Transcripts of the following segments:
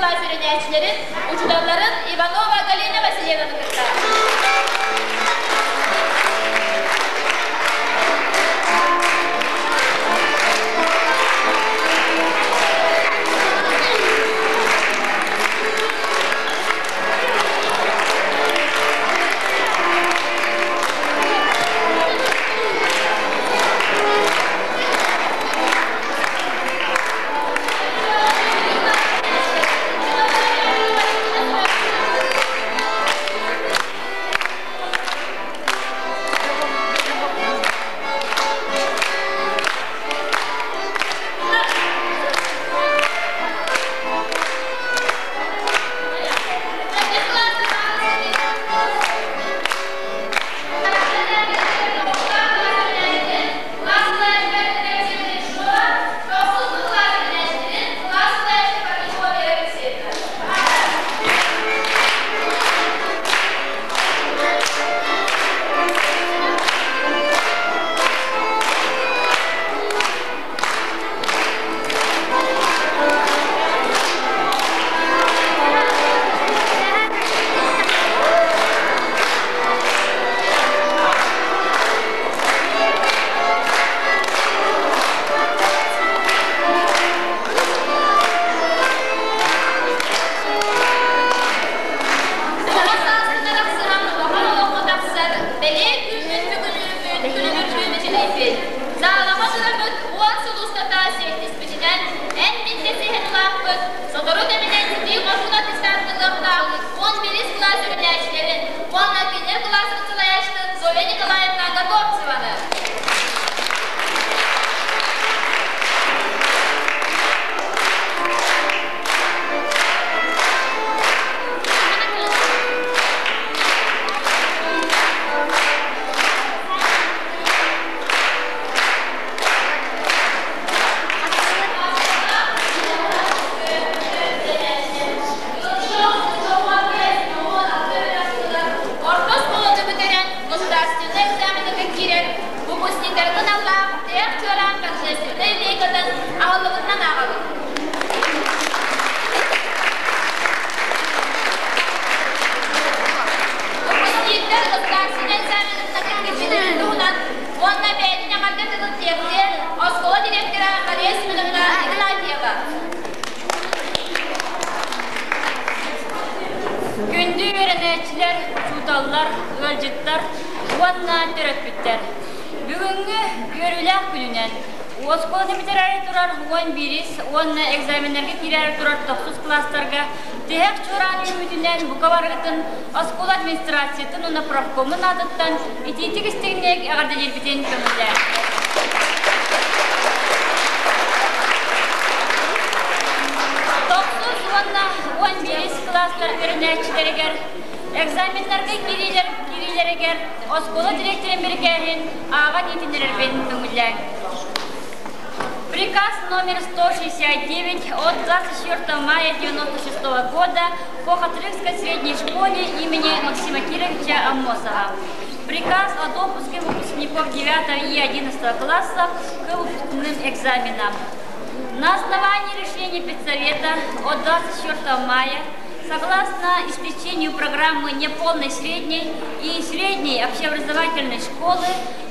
кылаас үөрэнээччилэрин, учууталларын Иванова Галина Васильевнаны кытта. Оҕо сааспытыгар ахсыһан улахан олоххо тахсар бэлиэ күммүт бүгүнүүммүт күлүмүрдүү мичилийбит. Саалаҕа турабыт уон сыл устата сиэттиспитинэн эн мин дэсиһэн улааппыт, сотору кэминэн ситии хорсун аттестаттыылыахтаах уон биирис кылаас үөрэнээччилэрин уонна кинилэр кылаастарын салайааччытын Зоя Николаевна Готовцеваны. Орто оскуоланы бүтэрэн, государственнай экзаменыгар киирэн, выпускниктаргын аллаах Тээх Чуораан торжественнай линейкатын аһыллыбытынан ааҕабыт. Выпускниктар государственнай экзаменыттан кирбитин туһунан уонна бэйэтин эҕэрдэ тылын тиэрдиэ оскуола директора Мария Семеновна Игнатьева. Күндү үөрэнээччилэр, учууталлар, ыалдьыттар уонна төрөппүттэр! Бүгүҥҥү үөрүүлээх күнүнэн оскуоланы бүтэрээри турар уон биирис уонна экзаменнарга киирээри турар тохсус кылаастарга тиһэх чуораан үүммүтүнэн бука барыгытын оскуола администрациятын уонна профкомун аатыттан итиитик истиҥник эҕэрдэлиирбитин көҥүллээн. Тохсус уонна уон биирис кылаастар үөрэнээччилэригэр экзаменнарга киириилэр киириилэригэр оскуола дириэктэрин бирикээһин ааҕан иитиннэрэрбин көҥүллээн. Приказ номер 169 от 24 мая 1996 года по Хатырыкской средней школе имени Максима Кировича Аммосова. Приказ о допуске выпускников 9 и 11 классов к выпускным экзаменам. На основании решения педсовета от 24 мая Согласно исключению программы неполной средней и средней общеобразовательной школы,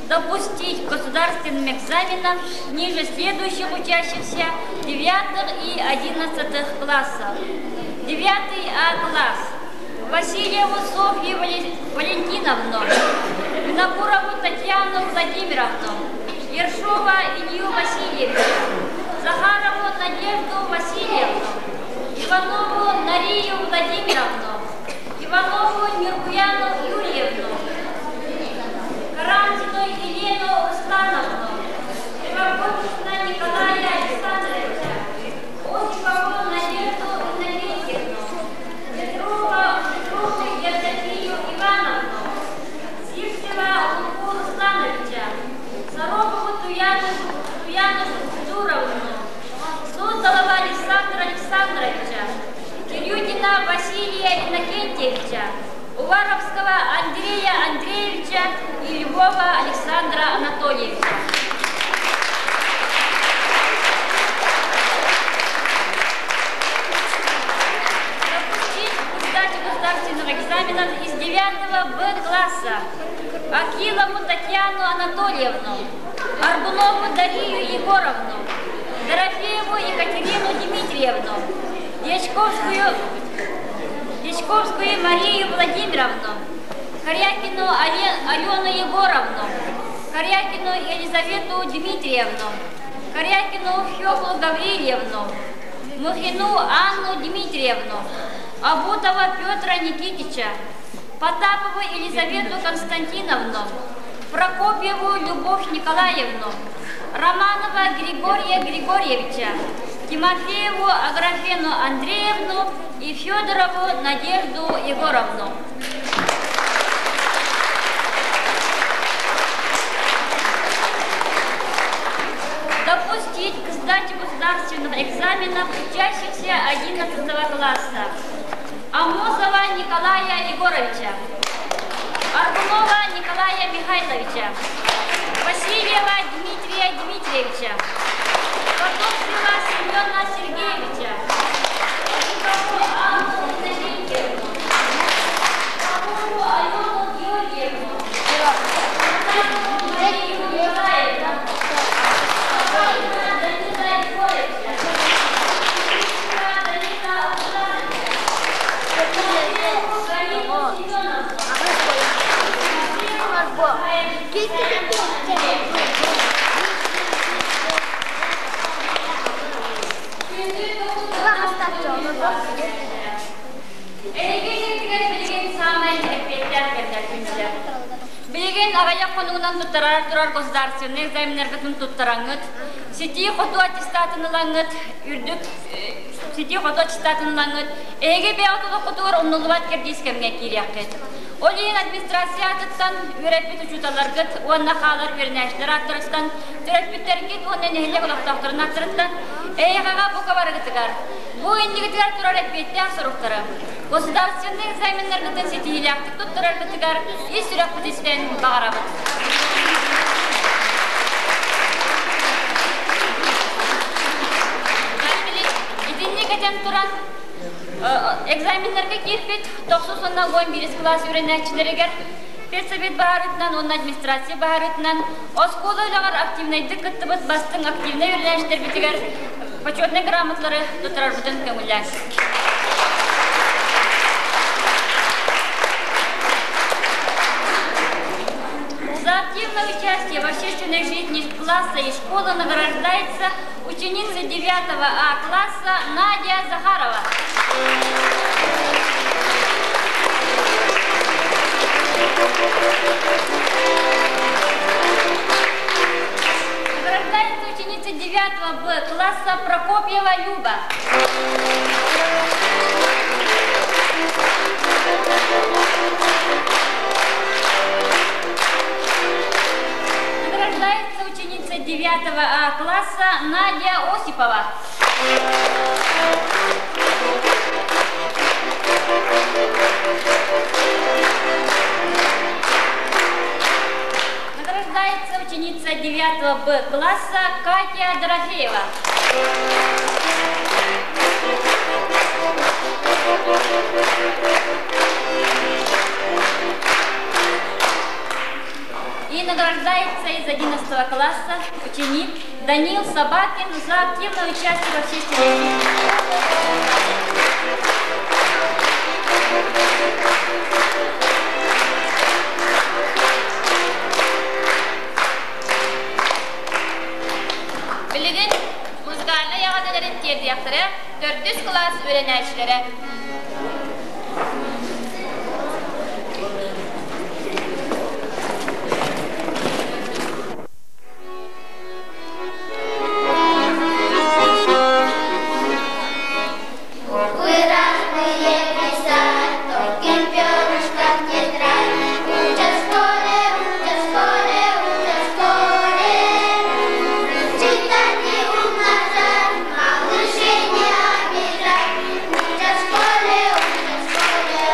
допустить к государственным экзаменам ниже следующих учащихся 9 и 11 классов. 9 А класс. Васильеву Софью Валентиновну, Винокурову Татьяну Владимировну, Ершова Илью Васильевича, Захарову Надежду Васильевну, Иванову Нарию Владимировну, Иванову Нюргуяну Юрьевну, Карантину Елену Руслановну, Кривоконкина Николая Александровича, Осипову Надежду Иннокентьевну, Петрова, Петрову Евдокию Ивановну, Сивцева Луку Руслановича, Сорокову Туяну, Туяну Дуровну, Суздалова Александра Александровича, Кирютина Василия Иннокентьевича, Уваровского Андрея Андреевича и Львова Александра Анатольевича. экзаменов из 9 Б класса Акилову Татьяну Анатольевну, Аргунову Дарию Егоровну, Дорофееву Екатерину Дмитриевну, Дьячковскую, Дьячковскую Марию Владимировну, Корякину Алену Егоровну, Корякину Елизавету Дмитриевну, Корякину Феклу Гаврильевну, Мухину Анну Дмитриевну, Абутова Петра Никитича, Потапову Елизавету Константиновну, Прокопьеву Любовь Николаевну, Романова Григория Григорьевича, Тимофееву Аграфену Андреевну и Федорову Надежду Егоровну. Допустить к сдаче государственного экзамена учащихся 11 класса Амосова Николая Егоровича, Аргунова Николая Михайловича, Васильева Дмитрия Дмитриевича, Потопцева Семена Сергеевича, Жукову Анну Иннокентьевну, Попову Алену Георгиевну, Наталью Марию Николаевну, Бабайкина Данила Егоровича, Кричева Данила Александровича, Тимофееву Галину Семеновну, Эһиги сиргэр билигин саамай эппиэттээх кэмнэр күннэрэ. Билигин аҕыйах хонугунан туттарар турар государственнай экзаменнаргытын туттараҥҥыт, ситии-хотуу аттестатын ылаҥҥыт, үрдүк ситии-хотуу аттестатын ылаҥҥыт, эһиги бэйэҕит олоххутугар умнуллубат кэрдиис кэмҥэ киириэххит. Ол иһин администрация аатыттан үөрэппит учууталларгыт уонна хаалар үөрэнээччилэр ааттарыттан, төрөппүттэргит уонна нэһилиэк олохтоохторун ааттарыттан эйэҕэҕэ бука барыгытыгар бу иннигитигэр турар эппиэттээх соруктары государственнай экзаменнаргытын ситиһиилээхтик туттараргытыгар ис сүрэхпититтэн баҕарабыт. Итинник этэн туран, экзаменнарга киирбит тохсус уонна 11 кылаас үөрэнээччилэригэр педсовет баһаарытынан уонна администрация баһаарытынан оскуола үлэҕэр активнайдык кыттыбыт бастыҥ активнай үөрэнээччилэрбитигэр почетнай грамоталары туттарарбытын көҥүллээн. За активное участие в общественной жизни класса и школы награждается ученица 9 А класса Надя Захарова. Награждается ученица 9 Б класса Прокопьева Люба. Награждается ученица 9 А класса Надя Осипова. Награждается ученица 9 Б класса Катя Дорофеева. И награждается из 11 класса ученик Данил Собакин за активное участие в общественной жизни. Билигин музыкальнай эҕэрдэлэрин тиэрдиэхтэрэ төрдүс кылаас үөрэнээччилэрэ. Буквы разные писать, тонким перышком тетрадь. Учат в школе, учат в школе, учат в школе. Читать и умножать, малышей не обижать. Учат в школе, учат в школе,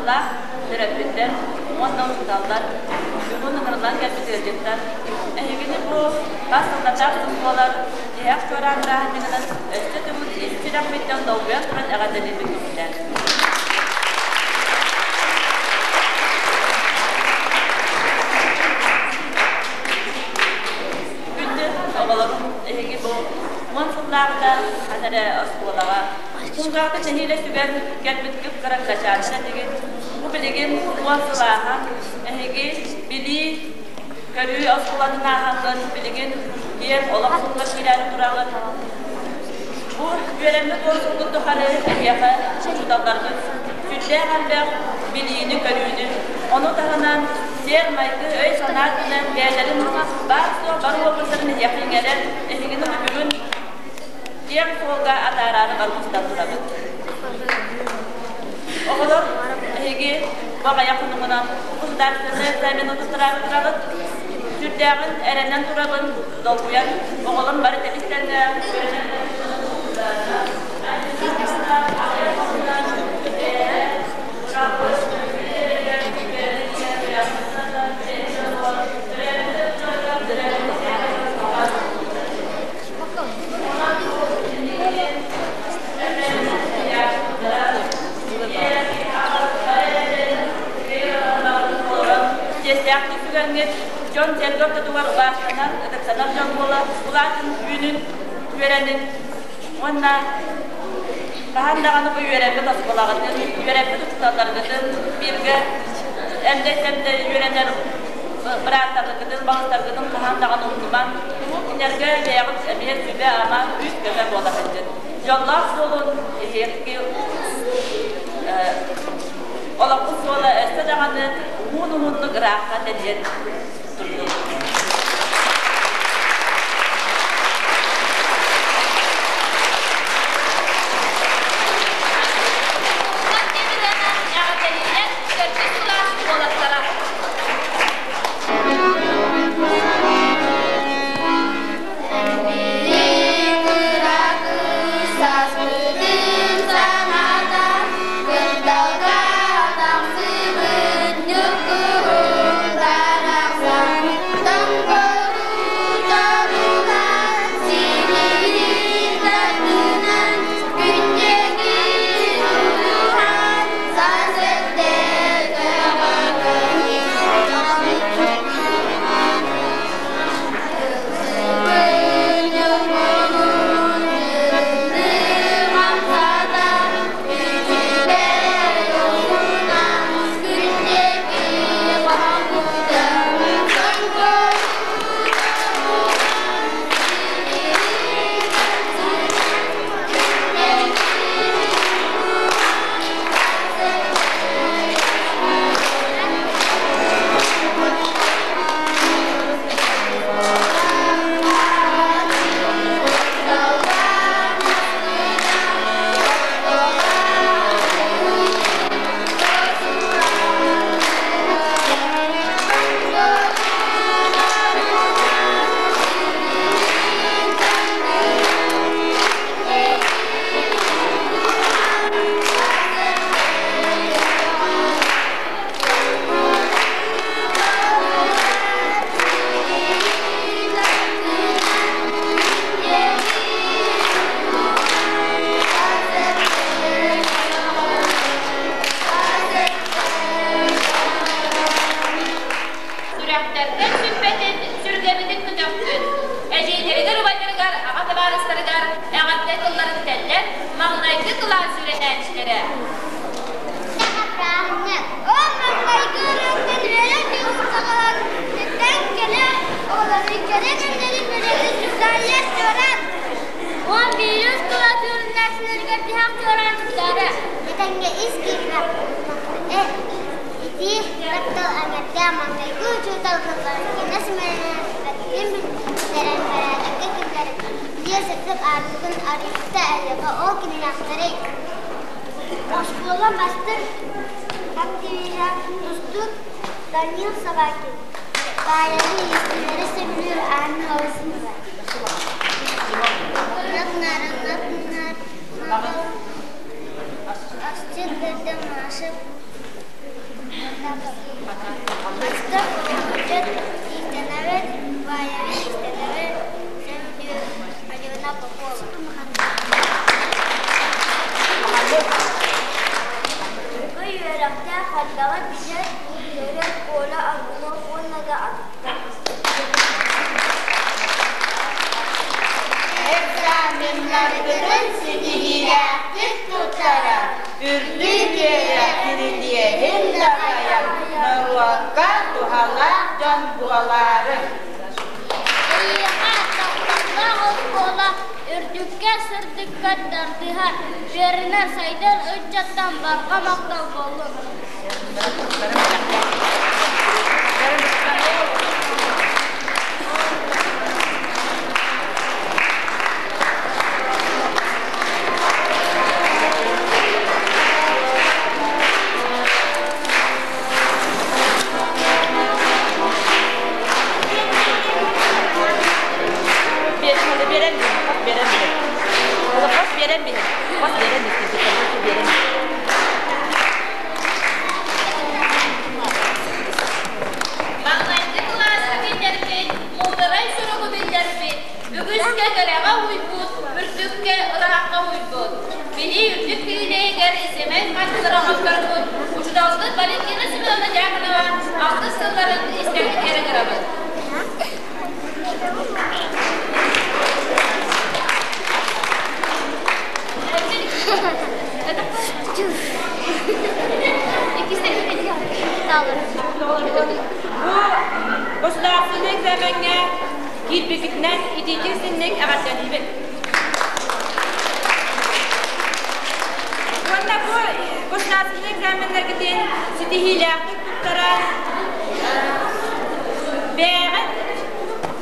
Ытыктабыллаах төрөппүттэр уонна учууталлар, бүгүн ыҥырыллан кэлбит ыалдьыттар, эһигини бу хас сыллардаах сыл буолар тиһэх чуораан бырааһынньыгынан өссө төгүл ис сүрэхпиттэн долгуйан туран эҕэрдэлиибин көҥүллээн. Күндү оҕолорум, эһиги бу 10 сыллааҕыта хас эрэ оскуолаҕа Кулгаахта нэһиилэ сүгэн кэлбит кып-кыра кырачааннар этигит. Бу билигин 10 сыл ааһан, эһиги билии, көрүү оскуолатын ааһаҥҥыт, билигин киэҥ олох суолугар киирээри тураҕыт. Бу үөрэммит 10 сылгыт тухары эһиэхэ учууталларгыт сүрдээх элбэх билиини-көрүүнү, ону таһынан сиэр-майгы, өй-санаа өттүнэн бэйэлэрин баар-суох бары уопуттарын эһиэхэ иҥэрэн, эһигини бүгүн Киэҥ суолга атаараары барбыстан турабыт. Оҕолор, эһиги бу аҕыйах хонугунан государственнай экзамены туттараары турабыт. Сүрдээҕин эрэнэн турабын, долгуйан, оҕолорум бары тэбис-тэҥҥэ Чиэстээхтик түгэҥҥит дьон-сэргэ ортотугар убаастанар, ытыктанар дьон буола улаатын үүнүн, үөрэнин уонна хаһан даҕаны бу үөрэммит оскуолаҕытын, үөрэппит учууталларгытын бииргэ эмдэй-сэмдэй үөрэнэр бырааттаргытын, балыстаргытын хаһан даҕаны умнумаҥ. Куруук кинилэргэ бэйэҕит эмиэ сүбэ-ама, күүс-көмө буола сылдьын. Дьоллоох суолун иһиэхки олоххут суола өссө даҕаны уһун-уһуннук ыраахха тэнийэн турдун. Эҕэрдэлиилэр төрдүс кылаас уолаттара. Сүрэхтэртэн сүппэтин, сүргэбитин көтөхтүн. Эдьиийдэригэр, убайдарыгар, аҕа табаарыстарыгар эҕэрдэ тылларын этэллэр маҥнайгы кылаас үөрэнээччилэрэ. Ол маҥнайгы ырыаттан үөрэн дьылын саҕалаан кэлэ оҕолорун кэрэ кэмнэрин бэлиэтин Сусанья Чоран 11 кылаас үөрэнээччилэригэр тиһэх чуораан туттаара. Этэҥҥэ ис киирбэх итии таптал эҥэрдээх маҥнайгы учуутал тылларын кэнэ симэлэппэттин бүтэрэн бэрээдэккэ киллэрэн дьиэ сырдык аартыгын арыйбыта эйиэхэ ол кимнээхтэрий? Оскуола мастер активиһа тустуук Данил Собакин Баайаны иистэнэри сөбүлүүр Анна Осипова Асчыт Маша Бастак ыччат иистэнэбин, баайабын, иистэнэбин, сөбүлүүр Алена Попова. Үөрэхтээх элбэҕи билэр, көрөр Коля Аргунов уонна да атыттар. Экзаменнаргытын ситиһиилээхтик туттаран, үрдүк үөрэх кирилиэһин дабайан, норуокка туһалаах дьон буолаарыҥ. Эйиэхэ тапталлаах оскуола үрдүккэ, сырдыкка тардыһар, үөрэнэр, сайдар ыччаттан барҕа махтал буоллун! Биэрэн биэрэн биэрэн биэрэн биэрэн. Маҥнайгы кылааска киллэрбит, муударай суругу биллэрбит, үгүскэ кэрэҕэ уйбут, үрдүккэ ыраахха уйбут. Били үрдүк кирилиэһигэр сэмэй хардыылары оҥотторбут учууталбыт Валентина Семеновна Дьяконова алтыс сылларын истэргитигэр ыҥырабыт. Бу государственнай экзамеҥҥа киирбиккитинэн итиитик-синник эҕэрдэлиибин. Уонна бу государственнай экзаменнаргытын ситиһиилээхтик туттаран, бэйэҕит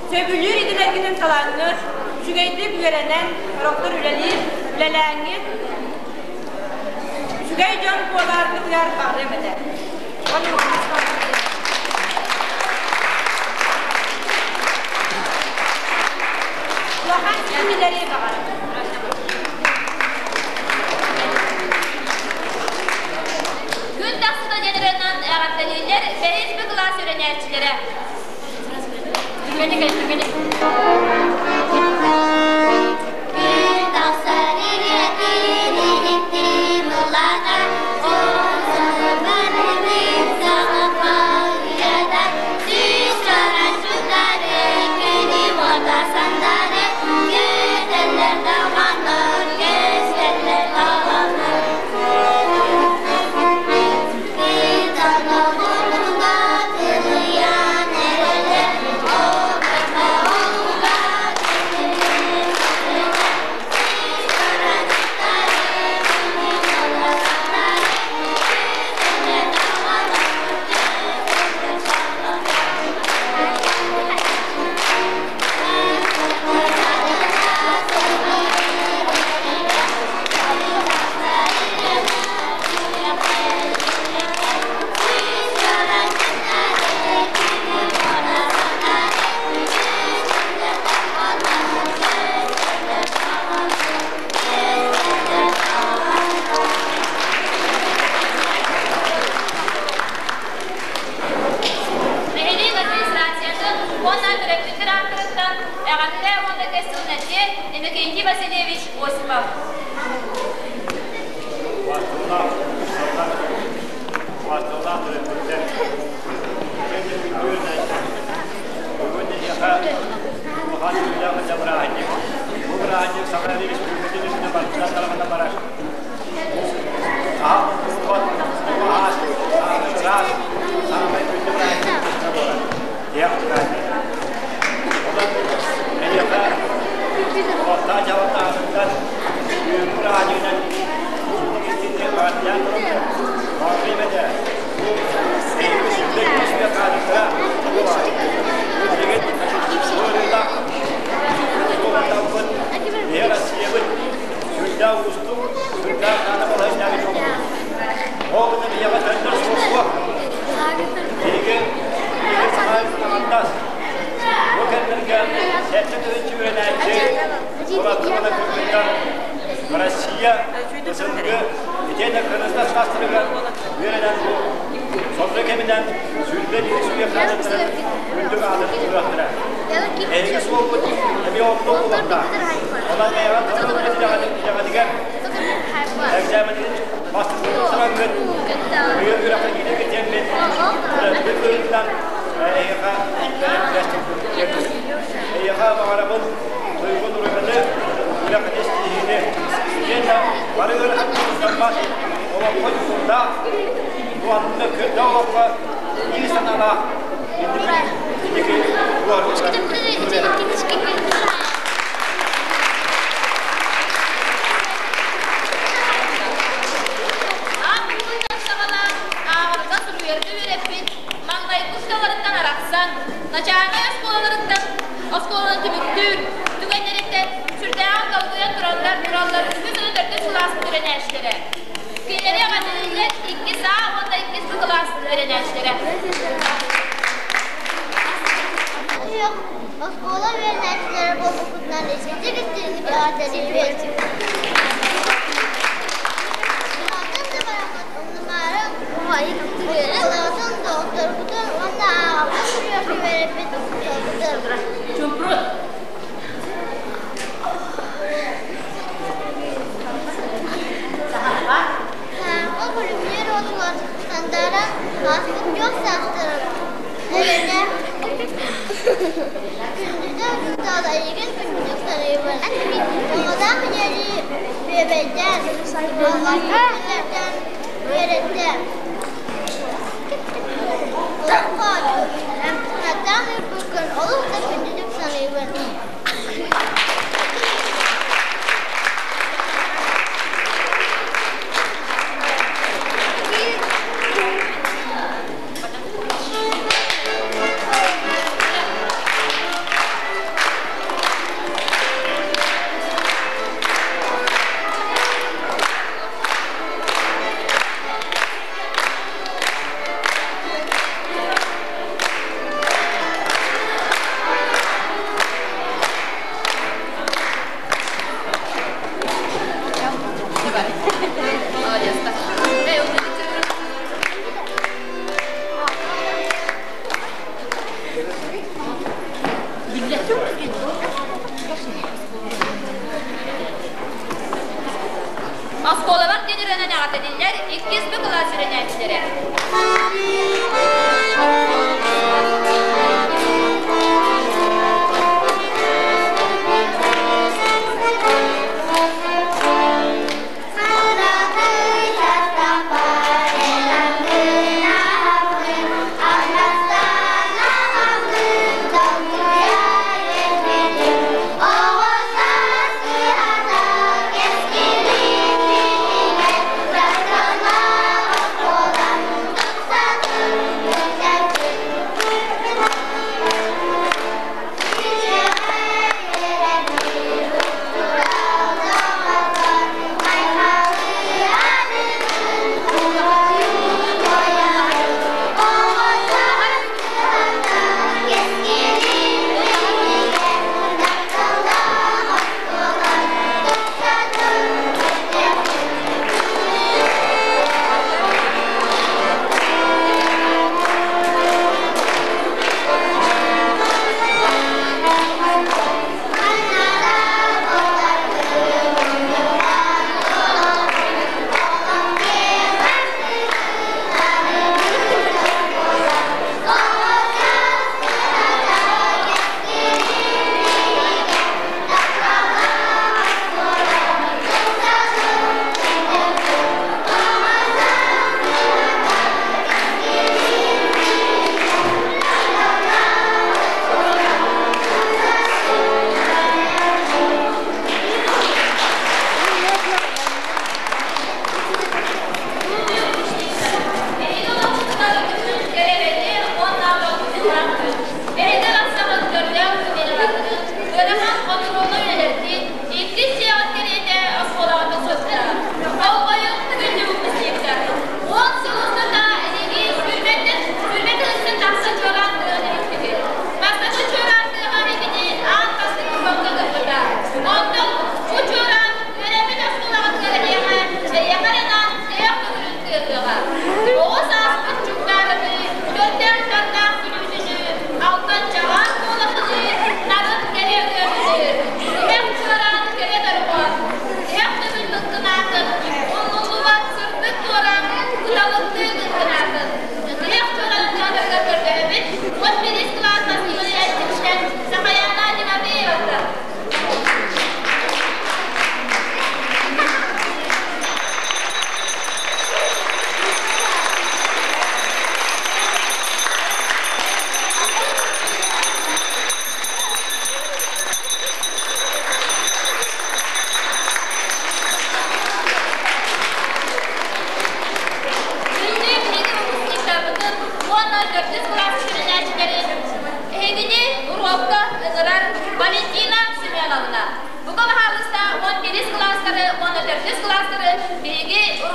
сөбүлүүр идэлэргитин талаҥҥыт, үчүгэйдик үөрэнэн, сорохтор үлэлиир, үлэлээҥҥит, үчүгэй дьон буоларгытыгар баҕарыам этэ. Улахан ситиһиилэри баҕарабын. Күн тахсыта диэн ырыанан эҕэрдэлииллэр бэһис Б кылаас үөрэнээччилэрэ. Түргэнник, түргэнник. Күн тахсар ириэтин иһиттим ыллаатар, Сонун саҕа Сүүс чараччыттары күнү уота сандары, Күүтэллэр даҕаны, көстөллөр даҕаны. Кытана мурунуга кылыйан эрэллэр, Оҕо оҕуга Сүүс чараччыттары күнү уота сандары, Күүтэллэр даҕаны, көстөллөр даҕаны. Нэһилиэк администрациятын уонна төрөппүттэр ааттарыттан эҕэрдэ уонна кэс тылын этиэ Иннокентий Васильевич Осипов. Убаастабыллаах төрөппүттэр, итиэннэ күндү үөрэнээччилэр, бүгүн эһиэхэ улахан үөрүүлээх үлэ бырааһынньык. Бу бырааһынньык Саха Республикатын үрдүнэн барытынан тарҕана барар. Аһа от, аһаас, саамай ыраас, саамай күндү бырааһынньык буолар. Тиһэх бырааһынньык. Онон эһиэхэ олохтоох дьаһалтаҕытыттан бүгүҥҥү бырааһынньыгынан истиҥник эҕэрдэлээн турабын. Баҕарыам этэ, бу эһиги сүрдэ күүскэ хаалыктара буолаҕыт. Билигин бу ырыылаах туһаттаммыт биһи Россиябыт сүрдээх уустук, сүрдээх наада балаһыанньаҕа олоробут. Ол гына биһиэхэ төннөр суол суох. Биһиги биһиги саҥа аҥардас бу кэмнэргэ 7000 үөрэнээччи уратылана кыргыттар Россия СНГ итиэннэ Кыргызстан саастарыгар үөрэнэн бу Сотору кэминэн 21 үйэ хаалыттарын үрдүк аатын ылыахтара. Эһиги суолгут эмиэ оннук буолуохтаах. Онон бэйэҕит идэҕитигэр экзаменин бастакы туттараҥҥыт үйэ үөрэххэ киирэргэ диэммит төрөппүт быһыытынан эһиэхэ Эйиэхэ баҕарабын туйгун уруйганы, үөрэххит истиһиини, итиэннэ бары ыарахаттарбат олоххо дьулуурдаах, уонна кырда олоххо биир санаалаах инники Ааҕарга суруйарга үөрэппит маҥнайгы учууталларыттан арахсан, начальнай оскуолаларыттан оскуоланы түмүктүүр түгэннэриттэн сүрдээҕин долгуйан тураллар тураллар үһүс уонна төрдүс кылаас үөрэнээччилэрэ. Кинилэри эҕэрдэлииллэр иккис А уонна иккис Б кылаас үөрэнээччилэрэ. Оскуола үөрэнээччилэрэ буолбуппутунан итинник истиҥник эҕэрдэлиибит. Туһаттан да бараммыт умнумаарыҥ, оскуолаҕытын, доҕотторгутун уонна ааҕарга суруйарга үөрэппит учууталгытын. Сааҥҥы күлүмнүүр уотугар сандаара ааспыт дьол саастарын эрэнэ күндүтэ учуутал эйигин күндүтүк саныыбын. Оҕолоох ийэлии бүөбэйдээн, алҕаска күннэртэн үөрэттэ. Олоххо кынаттаах ыыппыккын олус да күндүтүк саныыбын. Оскуолабар диэн ырыанан эҕэрдэтиллэр иккис Б кылаас үөрэнээччилэрэ.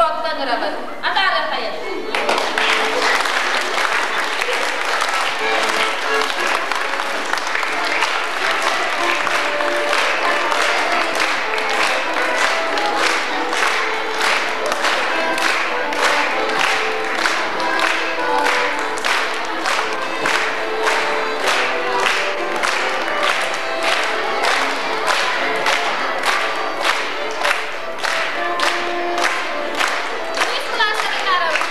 уруокка ыҥырабыт. Атаарыаххайын. Үс кылаастары таарабыт.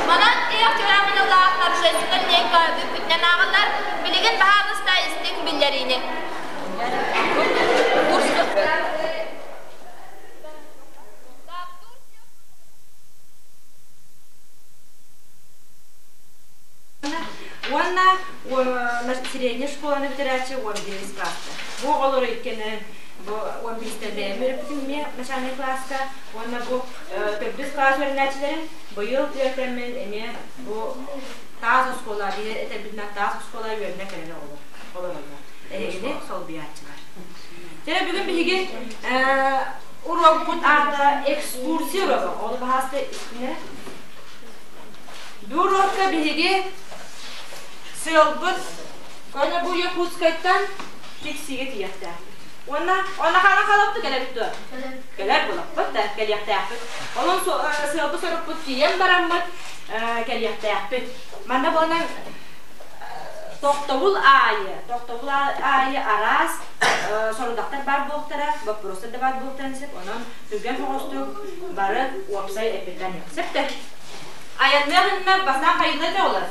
Манан тиэх чураамыналаах торжественнай линейка бүппүтүнэн ааҕыллар. Билигин баһаалыста истиҥ биллэриини. Уонна средняя школаны бүтэрээччи 11 класста. Бу оҕолору иккеннэрин бу 11-тэн бэйэм үөрэппитим эмиэ начальнай класска уонна бу төрдүс класс үөрэнээччилэрин быйыл үөрэтэммин эмиэ бу таас оскуола биир этэрбитинэн таас оскуола үөрэнэ кэлэн оҕолор олороллор. Эһигини солбуйааччылар. Дьэ бүгүн биһиги уруокпут аата экскурсия уруога. Ол баһааста истинэ. Бу уруокка биһиги сыалбыт көнө бу Якутскайтан Тиксиигэ тиийиэхтээхпит. Уонна онно хаана халапты кэлэбит дуо? Кэлэр булаппыт да кэлиэхтээхпит. Онон сыалбыт сорукпут тиийэн бараммыт кэлиэхтээхпит. Манна буолан тохтобул аайы, тохтобул аайы араас сорудахтар баар буолтара, боппуруостар да баар буолтарын сөп, онон түргэн соҕустук бары уопсай эппиттэн сөптөр. Айанныах иннинэ бастаан хайыта этэ олор.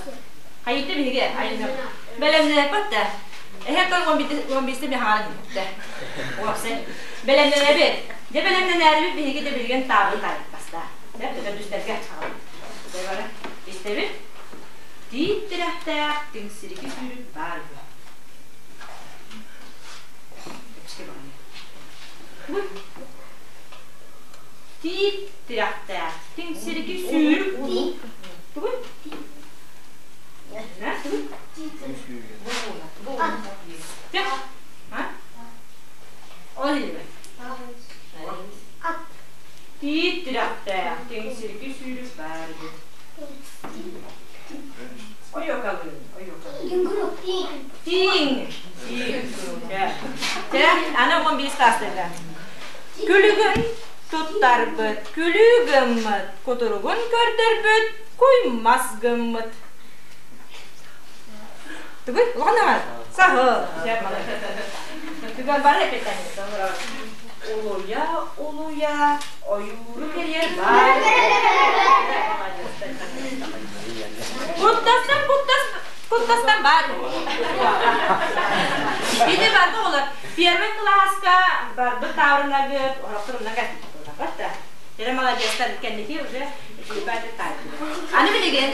Хайыта биһиги айанныах. Бэлэмнэнэппэт да. Эһэ 15 мехаҕа диэбиттэ. Уопсай. Бэлэмнэнэбит. Дьэ бэлэмнэнээрибит биһиги да билигин таабын таайбастаа. Дьэ төрдүстэргэ хаалбыт. Дьэ бары истэбит. Тиит тирэхтээх тиҥсирики сүүрүк баар үһү. Тиит тирэхтээх тиҥсирики сүүрүк тугуй? Ол иһин Тиит тирэхтээх тиҥсирики сүүрүк баар үһү. Ойуокалыын, ойуокалыын. Тииҥ. Тииҥ. Дьэ, аны 11 саастарга. Күлүгүн туттарбыт, күлүү гыммыт, кутуругун көрдөрбүт, куймас гыммыт. Тугуй, улахан аҕа? Саһыл. Түгэн бары эппиттэн. Улуйа, улуйа, ойууру кэрийэр баар. Куттастан куттас куттастан баар. Ити барда олор. Первый класска барбыт таурынагыт, орохторуннан кәттик. Тере молодецтар кэнники уже Аны билигин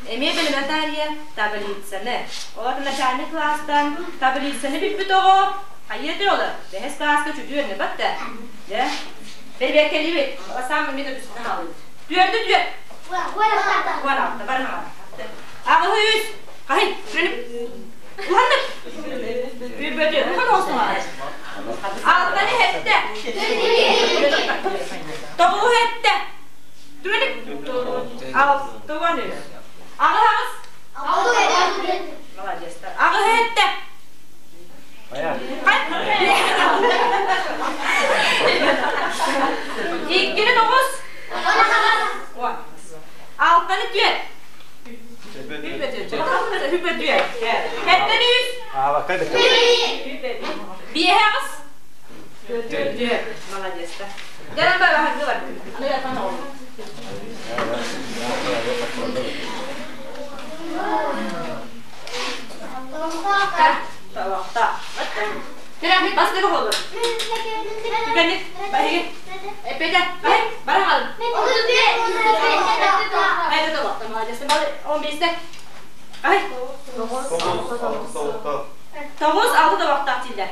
эмиэ билимэ таарыйа таблицаны. Олор начальный класстан таблицаны билбит оҕо хайыа олор. Бэһис класска чүдүөрнэ батта. Дэ. Бэрбиэккэлиибит. Саамы мен өтүсүнэ хаалыбыт. Түөрдү түөр. Уон алта. Бары хаалар. Аҕыһы үс. Хаһый. Түрөнүп. Уланнык. Үбөтү. Ухан олсун. Алтаны хеттэ. Тоҕуһу эттэ. Түмэлик. Алтыан үс. Аҕыс аҕыс. Молодецтар. Аҕыһы эттэ. Иккини тоҕус. Уон. Алтаны түөрт. Хүппэ түөрт. Хэттэн үс. Биэһэ аҕыс. Түөрт. Молодецтар. Дьэ, бар, аһаргы бар. Аны япан оҕолор. Тавахта. Кирәмит бастыгы болur. Түгәнит, баһиги. Эппетэ, баһи, Бары хаалын. Хайда тобохто, молодец. Он биэстэ. Ай. Тоҕус алты тобохтоох дииллэр.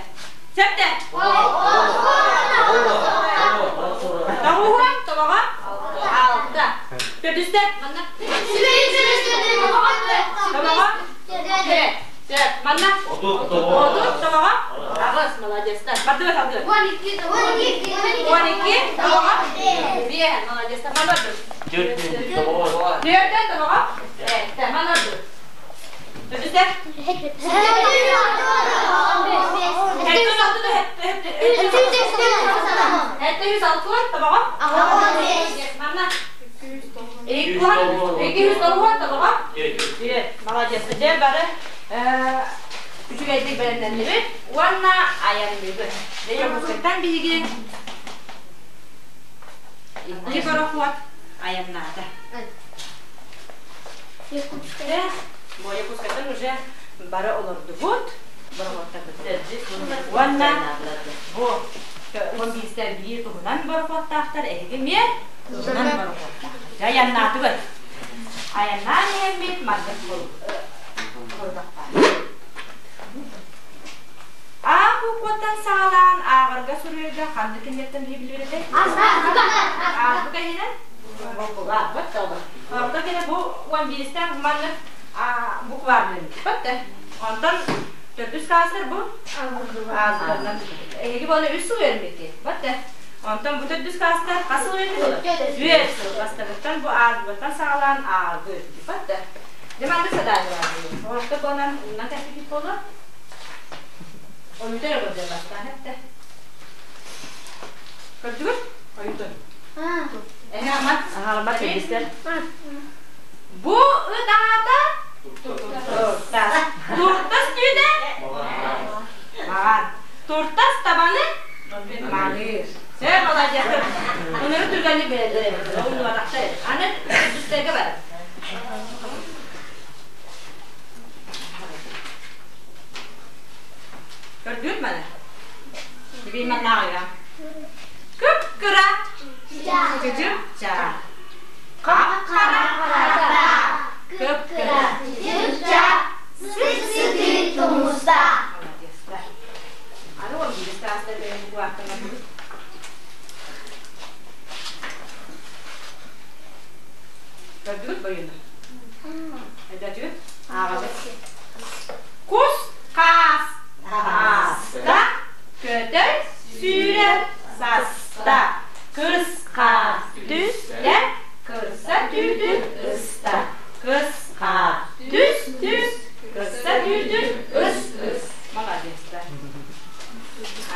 Сөптө. Тоҕуһуон тобоҕо алта. Төрдүстэ манна. Тобоҕо төрт. Сөп. Манна. Отут тобоҕо аҕыс. Молодецтар. Бардыбыт алгы. 12 тобоҕо биэс. Молодецтар. Манна ордук. Түөртэн тобоҕо сэттэ. Манна ордук. Төрдүстэ. 706 тобоҕо. Манна. 209 тобоҕо. Молодец. Дьэ бары үчүгэйдик бэлэмнэннибит уонна айанныыбыт. Дьэ Якутскайтан биһиги икки борохуот айаннаата. Бу Якутскайтан уже бары олордубут, борохуоттарбыт. Уонна бу он бииртэн биир туһунан борохуоттаахтар, эһиги эмиэ туһунан борохуоттаахтар. Дьэ айаннаатыбыт. Айаннаан иһэммит маннык сорудахтаах. А букваттан саҕалаан ааҕарга суруйарга ханнык кэмнэртэн биһи билбэтэй? Азбука иһинэн? Буква, вот ол. Онтон кene бу он биэстэн маннык букварынан бат Онтон төрдүс класстар бу азбуканан. Эһиги буола үс сыл үөрэммиккит. Бат Онтон бу төрдүс класстар хас сыл үөрэммит? Үс сыл. Бастакыттан бу азбукаттан саҕалаан ааҕыы. Бат Дьэ маннык задание баар. Орто буолан уунан кэлбит буолуо. Ойута эрэ көрдө бастаан эттэ. Көрдүгүт? Ойутун. Эһэ амат. Аһаҕарбат кэлбистэр. Бу ыт аата Туртас. Туртас түүтэ? Маҕан. Туртас табаны маныыр. Сөп, молодец. Онору түргэнник билэллэр эбит. Умнубатахтар эбит. Аны үстэргэ бар. Көрдүгүт маны? Тибин маннааҕыга. Кып-кыра. Чычып-чаа. Хап-хара. Кып-кыра. Чычып-чаа. Сып-сытыы тумустаах. Молодецтар. Аны он биир саастар бэйэм букваттан Көрдүгүт бойуну? Өйдөөтүгүт? Ааҕабыт. Кус хаас хааста, көтөр сүүрэр саста, кыс хаас түстэ, кырса түүтүн ыста, кыс хаас түс түс, кырса түүтүн ыс ыс. Молодецтар.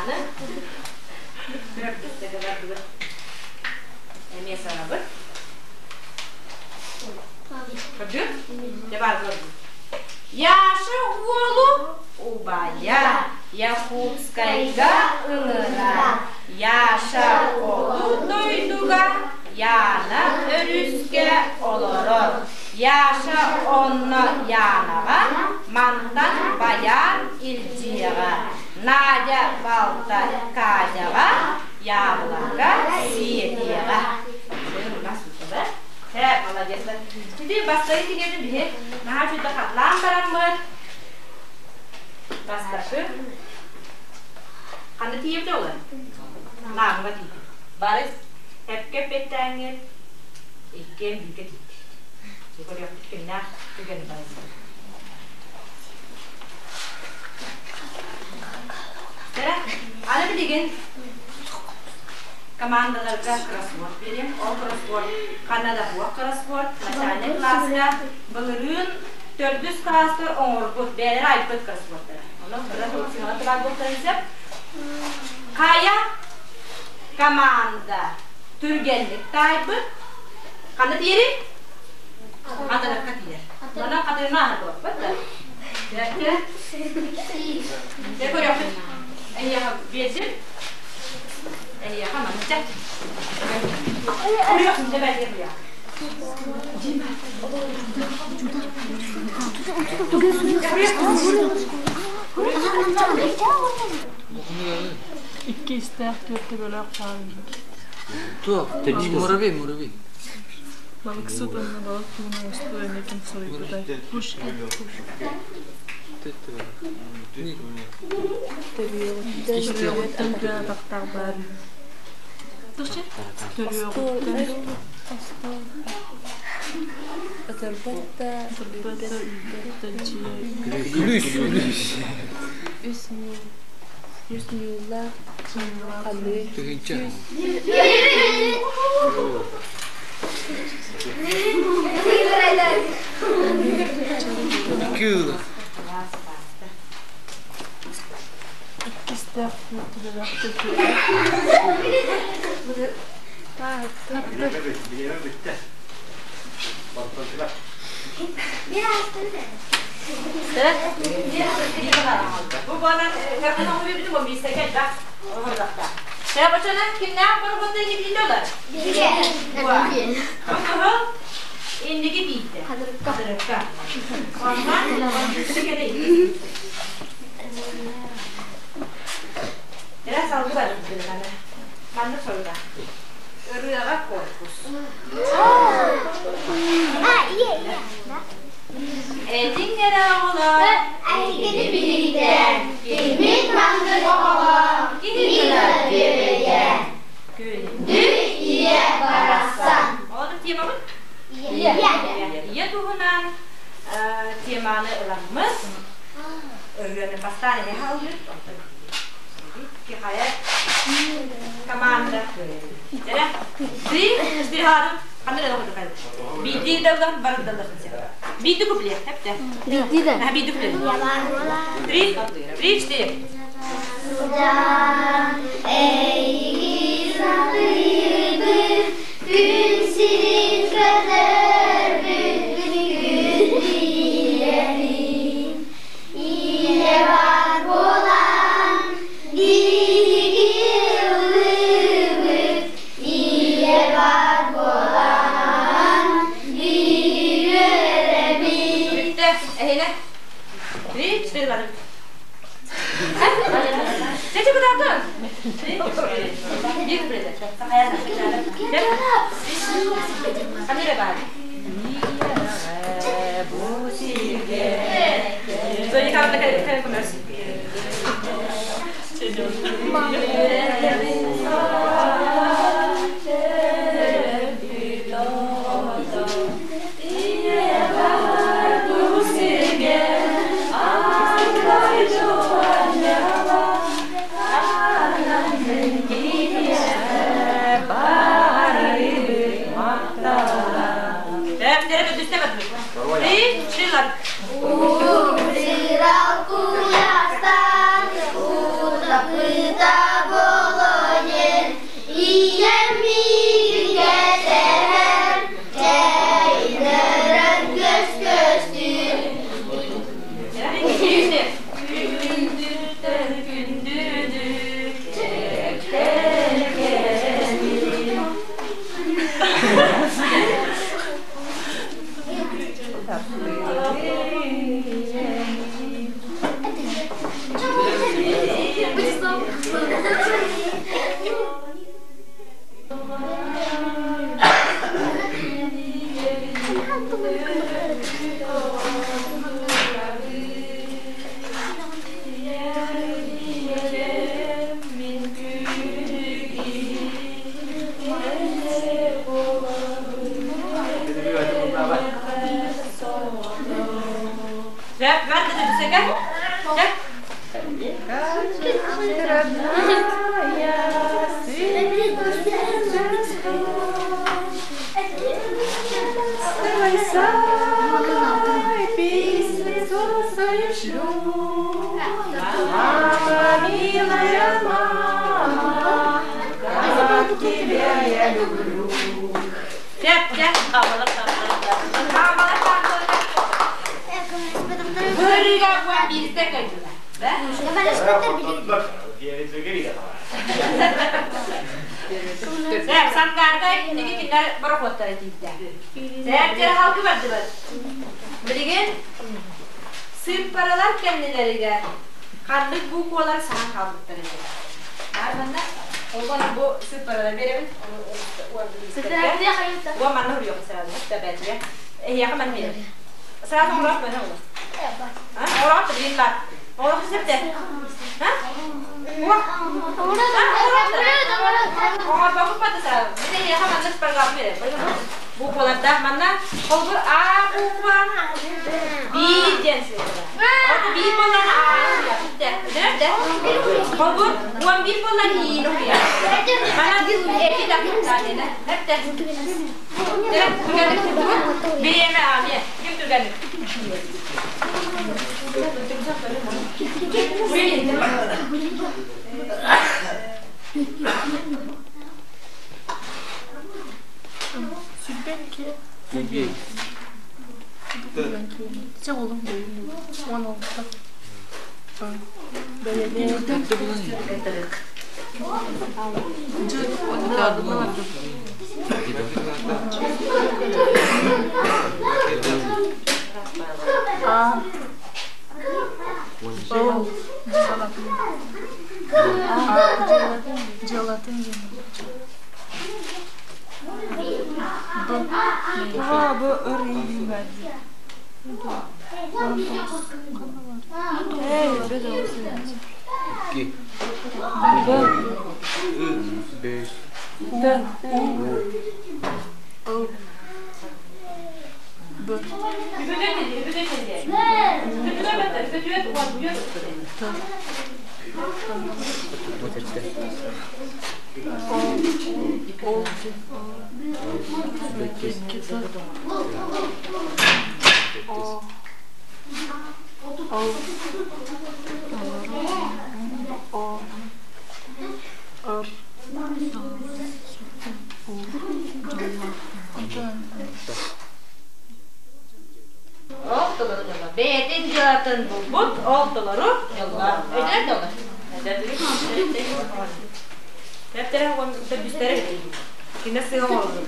Аны төрдүс бардыбыт. Эмиэ санабыт. Көрдүк? Дьэ баар көрдүк. Яша уолу убайа Якутскайга ыҥыра. Яша уолу дойдуга Яна өрүскэ олорор. Яша онно Янаҕа мантан байаан илдьиэҕэ. Надя балта Катяҕа яблоко сиэтиэҕэ. Чэ, молодецтар. Ити бастакы кинигэни биһи наһаа үчүгэй хатлаан бараммыт. Бастакы. Ханна тиийэбит ол? Наамыга тиийдим. Бары эпкэ эппиэттээҥҥит иккиэн бииргэ тиийдибит. Көрүөхпүт кимнээх түгэни барыста. Кэрэ, аны билигин командаларга кроссворд биэриэм. Ол кроссворд ханна да суох кроссворд. Начальнай кылааска былырыын төрдүс кылааска оҥорбут, бэйэлэрэ айбыт кроссвордтара. Онон кыра сыҥала тылаат буолтарын сөп. Хайа команда түргэнник таайбыт. Ханна тиийэрий? Хатырыкка тиийэр. Онон хатырына аһарбаппыт да. Дьэ көрүөхпүт. Эйиэхэ биэрдим. Эйиэхэ манча. Көрүөх, дьэ бэлиэ буйа. Икки истээх, түөрт төбөлөөх саалын. Туох? Муравей, муравей. Балыксыт уонна балык туһунан остуоруйа ким суруйбутай? Пушкин. Төрүөҕүттэн тыа атахтаах баар үһү. Төрүөҕүттэн Ытырбат да, ытырбат да, үүрбэт да дьиэ Күлүүс, күлүүс. Үс ньуул үс ньууллаах ханыы Тыһыынча. сүүс Икки ыла. Иккистээх түөрт төбөлөөх төтөлө. Бириэмэ бүттэ. Баттатыла. Бу буолан кэргэн оҥоруйбутум он биирсэ кэлбэх оҥордохто. Бочонан кимнээх борохуоттар инники олар? Бу кыһыл инники биирдэ. Хадырыкка. Онтон он кэлэ Дэрэ салгы барбыт Маннык соруга. Ырыаҕа корпус. Этиҥ эрэ оҕолор. Эһигини билигитэ, киммит маннык оҕолор, Киһи ким үөрүйэ. Күндү Ийэ барахсан. Ол темабыт? Ийэ. Ийэ туһунан теманы ыламмыт. Ырыаны бастаан эһэ хаалбыт. Онтон Кихая команда. Дэрэ. Три, четыре хаадым. Ханна да ходу Биирдии даллах бары даллах Биирди куплет, хепте. Биирдии да. Биирди куплет. Три, три, четыре. Эйигин саныыбын, күн сирин көрдөрбүт күн ийэбин. Ийэ бар буолан биһиги ыллыыбыт, ийэ бар буолан биһиги үөрэбит. Бүттэ. Эһине. Три, четыре, бары. Чечи кытаатын. Биир куплет. Камера бар. Бу сирге. Зоя Николаевна, кэлэн көмөс. Три, четыре, Уурал куйаастан утаппыта болонен, ийэм миигин кэтэһэр, чэйдэрэн көс-көстүн. Күндүттэн күндүнү чэктэргэнин. Мама, милая мама, как тебя я люблю. Сангарда инники кинилэр борохуоттара тиийдэ. Сээптэрэ халкы бардыбыт. Билигин сыыппаралар кэннилэригэр ханнык буквалар саҥа хаалбыттар этэ. Баар манна? Ол бу сыппаралар биэрэбин. Уон манна хуруйуох сразу. Тэбэтигэ. Эһиэхэ манна биэрэбин. Сразу оҥороох бэһэ ола. А? Оҥороох билин бар. Оҥороох сөптө. А? Оҥорбоккут сразу. Мин эһиэхэ манна шпаргалка биэрэбин. Буквалардаах манна холбур А буква биир диэн сыыппара. Орто биир буоллаҕына А уруйа. Холбур 11 буоллар иин уруйа. Манан эти да кыттаанена. Эптэ. Түргэнник Бириэмэ аамия. Ким түргэнник? Сүрбэнки. Чэ олум 16. А. О. А. Дьыалатын Б. А, Б, Р, И, В. 2. Б. 5. Т. У. Л. Б. Т. О. О. Икки Т. О. Л. О. Р. У. Ол толору дьоллор. Бэйэтин дьыалатын булбут, ол толору дьоллор. Өйдөнөр дьоллор. Тэптэрэ төрдүстэрэ Кине сыа оҥордум.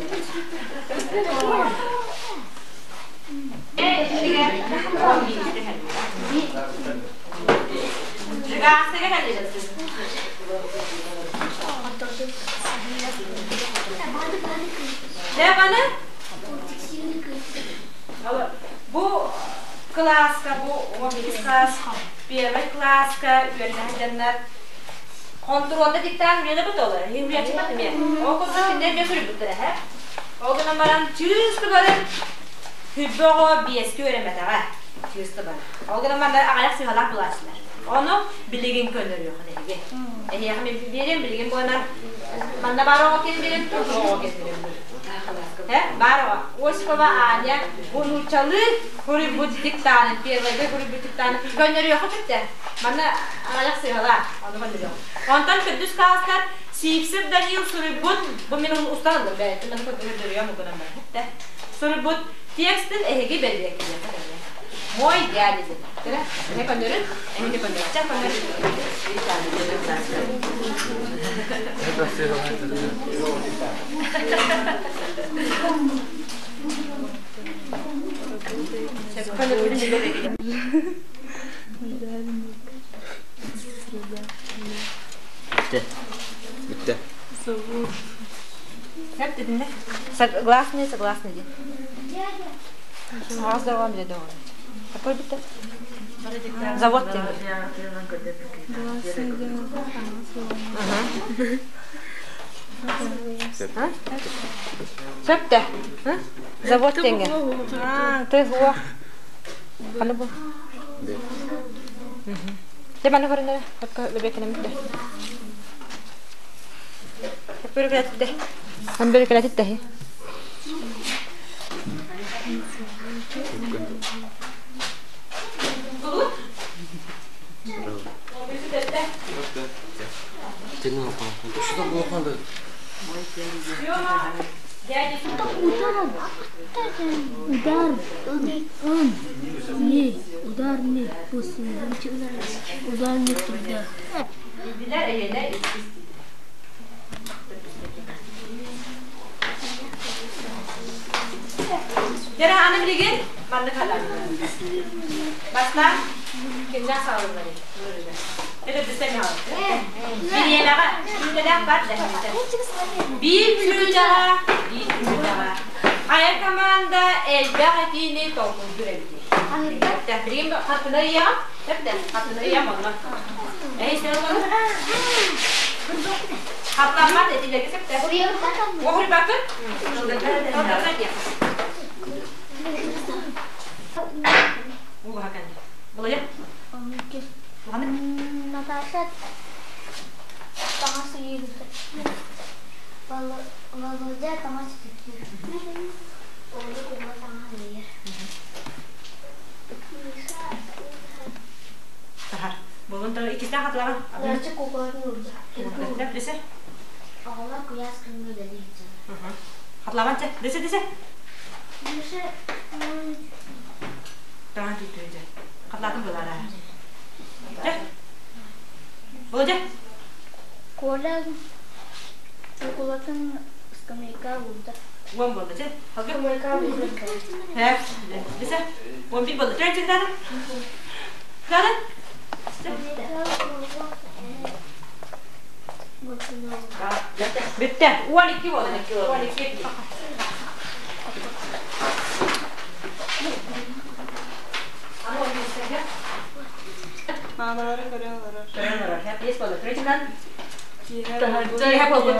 Жигаастыга кэллибит. Дэ баны бу кылааска, бу 11 класс, первый класска үөрэнэ сылдьаннар хонтуруолда диктант үлэлэ бутолар. Иһин эмиэ. Ол курдук кинилэр эмиэ суруйбуттара һэ. Ол гынан баран чыысты бары күрбэ оҕо биэскэ үөрэммэтэҕэ. Чыысты бары. Ол гынан баран аҕыйах сыһалаах булааччылар. Ону билигин көннөрүөххүн эһиги. Эһиэхэ мин биэриэм билигин буолан манна баар оҕо ким биэриэм тур оҕо ким биэриэм Э, баар оҕо. Осипова Аня бу нууччалыы суруйбут диктанын, первыйга суруйбут диктанын көннөрүөххэ сөптө. Манна аҕыйах сыһалаах, ону көннөрүөх. Онтон төрдүс класстар Сивцев Данил суруйбут, бу мин устан ыллым, бэйэтин маны көрдөрүөм угунан баран. Суруйбут текстин эһиги бэлиэтиэххэ Мой дядя диэн. Эһэ көннөрүн, эһини көннөрүн. Чэ, көннөрүн. Bitti. Bitti. Зовут. Согласны, согласны диэн. Саҕас дорҕоон билэ доҕор. Какой битте? Завод диэн. Гласный Сөптө. Завод диэҥҥэ. Ты хуа. Ханы бу. Те маны көрүнэ. Хакка лебекенемитте. Хаппыры Хамбыр кэлэтитте. Удар он не ударный после ударный труда. Дьэ, аны билигин маннык хадан. Бастаан киннээх саҕаланнарый? Бириэмэҕэ бүлүүдэлээх бар да. Биир бүлүүдэҕэ, биир бүлүүдэҕэ. Хайа команда элбэх этиини толкуйдуур эбитий? Билигин хартына ыйаҕа? Тэптэ, хартына ыйам онно. Эһи сен Хаттаммат этилерге септэ. Оһуйбаккын? Толтарна диэх. Улаха кэнди. Булайа. Наташа таҥас ыйыыр. Володя таҥас үтүктүүр. Оля куба таҥас ыйар. Миша Тахар. Болон тағы иккистээх хатылаҕын. Ларчы куклатын урда. Десе. Оҕолор куйаас күҥҥэ үлэлии сылдьаллар. Хатылаҕан чэ. Десе десе. Миша Таҥан түттүрүдэ. Хатылаатын булара. Дэ. Володя. Коля куклатын скамейка уурда. Уон болды чэ. Халгы. Хэ. Десе. 11 болды. Төрт чэ Кытаады. Бүттэ. 12 болды. 12. Маамаларын көрөн олорор. Көрөн олорор. Бес болды. Төрт Киэһэ болбут.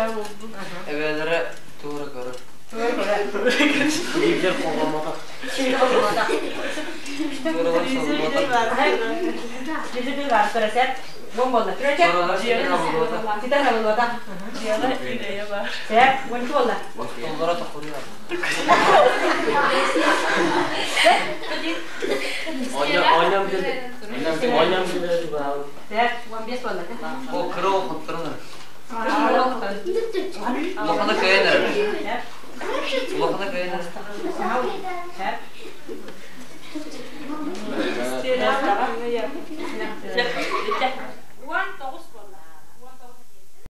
Эбээлэрэ туора көрөр. Туора көрөр. Телевизор холбоммотох. Туоралар солбуотах. Телевизор бар көрөсөр. Уон болды. Төрт Туоралар ситэн абылуотах. Ситэн абылуотах. Дьиэҕэ үлэйэ бар. Сэр, 12 болды. Остоллоро тохуруйар. Оонньоон Оонньоон билэр баал. Сэр, 15 болды. О, кыра хотторон. Улахана кыайан эрэр. Улахана кыайан эрэр. Сэр.